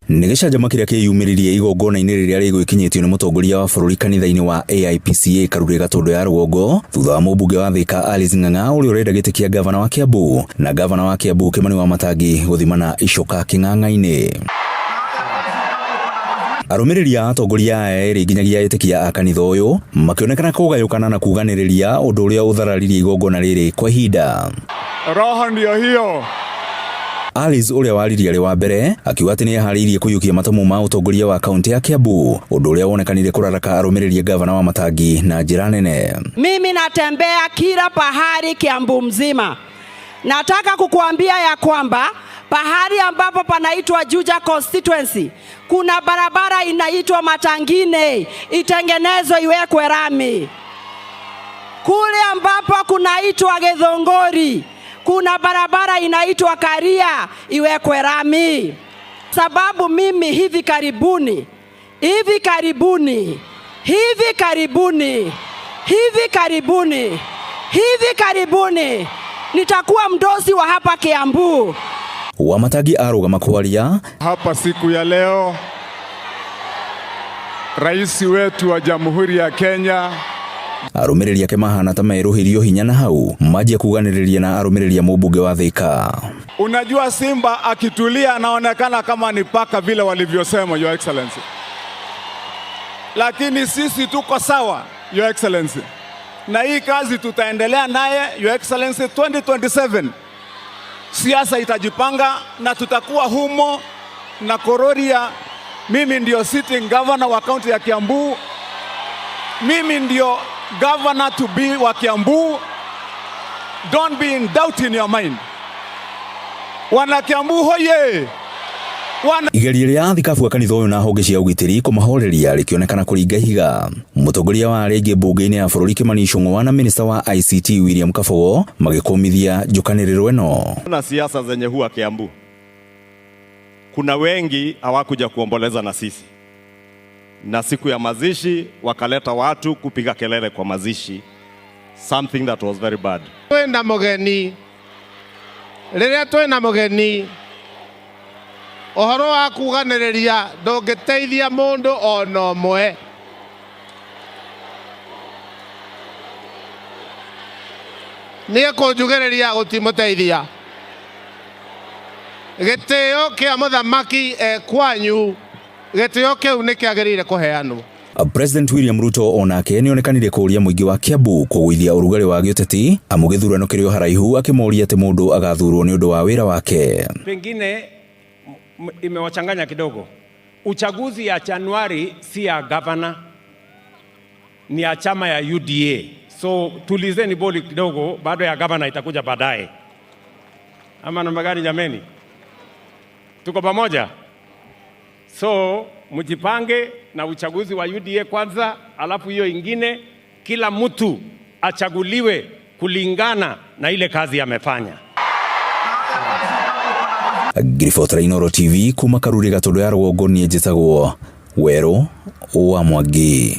Nĩ gĩcanjama kĩrĩa kĩyumĩririe igongona-inĩ rĩrĩa rĩgwĩkinyĩtio nĩ mũtongoria wa bũrũri kanitha-inĩ wa AIPCA Karure Gatũndũ ya Rũgongo, thutha wa mũmbunge wa Thika Alice Ng'ang'a ũrĩa ũrenda gĩtĩ kĩa ngavana wa Kiambu na ngavana wa Kiambu Kimani Wamatangi gũthimana icoka kĩng'ang'a-inĩ. Arũmĩrĩri a atongoria aya erĩ nginyagia etĩkia a kanitha ũyũ makĩonekana kũgayũkana na kuganĩrĩria ũndũ ũrĩa ũthararirie igongona rĩrĩ kwa ihinda. Roho ndio hiyo. Alice ũrĩa waririe arĩ wa mbere akiuga atĩ nĩ eharĩirie kũiyũkia matamu ma ũtongoria wa kaunti ya Kiambu, ũndũ ũrĩa wonekanire kũraraka arũmĩrĩri a ngavana wa Matangi na njĩra nene. Mimi natembea kila pahali Kiambu mzima. Nataka kukuambia ya kwamba pahali ambapo panaitwa Juja constituency kuna barabara inaitwa Matangine, itengenezwe iwekwe rami. Kule ambapo kunaitwa Githunguri kuna barabara inaitwa Karia iwekwe rami. Sababu mimi hivi karibuni hivi karibuni hivi karibuni hivi karibuni hivi karibuni nitakuwa mdosi wa hapa Kiambu. Wamatangi arũgama kwaria. Hapa siku ya leo rais wetu wa Jamhuri ya Kenya. Arũmĩrĩri ake mahana ta merũhirio hinya na hau manjia kuganĩrĩria na arũmĩrĩri a mũmbunge wa Thika. Unajua, simba akitulia anaonekana kama ni paka vile walivyosema, Your Excellency, lakini sisi tuko sawa, Your Excellency, na hii kazi tutaendelea naye, Your Excellency. 2027 siasa itajipanga na tutakuwa humo na Kororia. Mimi ndio sitting governor wa kaunti ya Kiambu, mimi ndio governor to be wa Kiambu. Don't be in doubt in your mind. Wana Kiambu hoye! Wana Igeria rĩa athikabu a kanitha ũyũ na honge cia ũgitĩri kũmahoreria rĩkĩonekana kũringa ihiga. Mũtongoria wa arĩa aingĩ mbunge-inĩ ya bũrũri Kimani Ichung'wa na minista wa ICT William Kabogo magĩkũmithia njũkanĩrĩro ĩno. Na siasa zenye huwa Kiambu, kuna wengi hawakuja kuomboleza na sisi, na siku ya mazishi wakaleta watu kupiga kelele kwa mazishi, something that was very bad. Twina mugeni, riria twina mugeni, uhoro wa kuganiriria ndungiteithia mundu ona ũmwe. Niĩ kũnjugĩrĩria gũtimũteithia. Gĩtĩo kĩa mũthamaki e kwanyu, gĩtĩo kĩu nĩ kĩagĩrĩire kũheanwo. President William Ruto onake nĩonekanire kũũria mũingĩ wa Kiambu kũgũithia ũrugarĩ wa gĩũteti amu gĩthurano kĩrĩ o haraihu, akĩmoria atĩ mũndũ agathurwo nĩ ũndũ wa wĩra wake. Pengine imewachanganya kidogo. Uchaguzi ya Januari si ya gavana, ni ya chama ya UDA. So tulizeni boli kidogo, bado ya gavana itakuja baadaye. Ama namna gani jameni? Tuko pamoja? So mjipange na uchaguzi wa UDA kwanza, alafu hiyo ingine, kila mtu achaguliwe kulingana na ile kazi amefanya. Ngiribotera Inooro TV kuma Karuri Gatũndũ ya Rũgongo, niĩ njĩtagwo Werũ wa Mwangi.